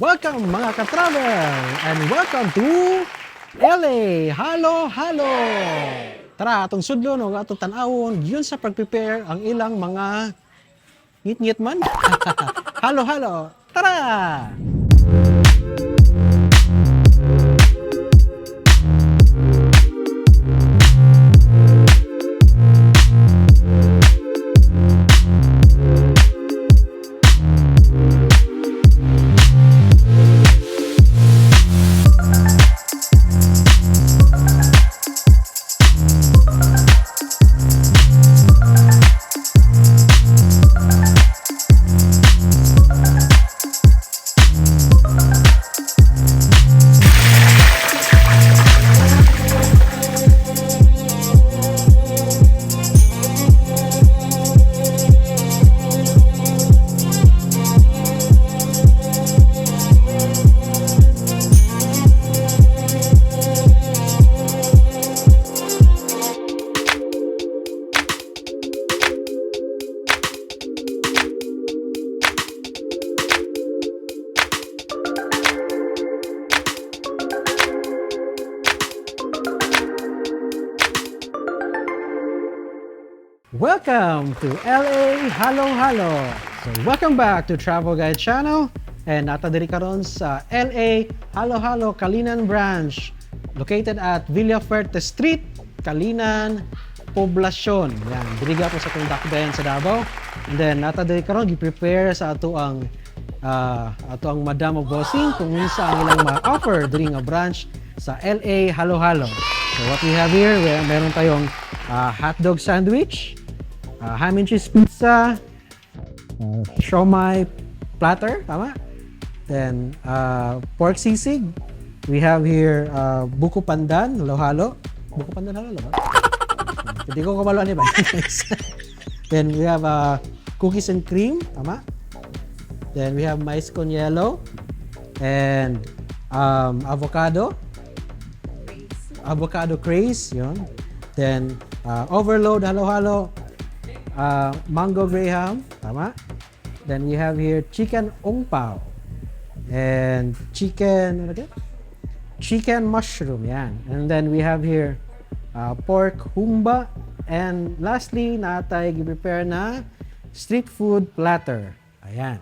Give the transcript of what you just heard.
Welcome, mga ka-travel, and welcome to LA Halo Halo! Tara, atong sudlon o atong tan-awon yun sa pag-prepare ang ilang mga ngit-ngit man. Halo halo! Tara! Welcome to LA Halo Halo. So welcome back to Travel Guide Channel and nata diri karon sa LA Halo Halo Calinan Branch, located at Villafuerte Street, Calinan, Poblacion. Yan, diri po sa atong dakbayan sa Davao. And then nata diri karon gi-prepare sa ato ang ato ang Madam of Bossing kung unsa ang ilang ma-offer diri nga branch sa LA Halo Halo. So what we have here, meron tayong hotdog sandwich, ham and cheese pizza, siomai platter, tama? Then, pork sisig. We have here buko pandan, halo-halo. Buko pandan halo-halo ba? Hindi ko kabalo ano ba. Then we have cookies and cream, tama? Then we have mais con yellow and avocado. Avocado craze, yun. Then overload halo-halo, mango graham, tama? Then we have here chicken ongpao and chicken, ano again? Chicken mushroom, yan. And then we have here pork humba and lastly, natay gi-prepare na street food platter. Ayan.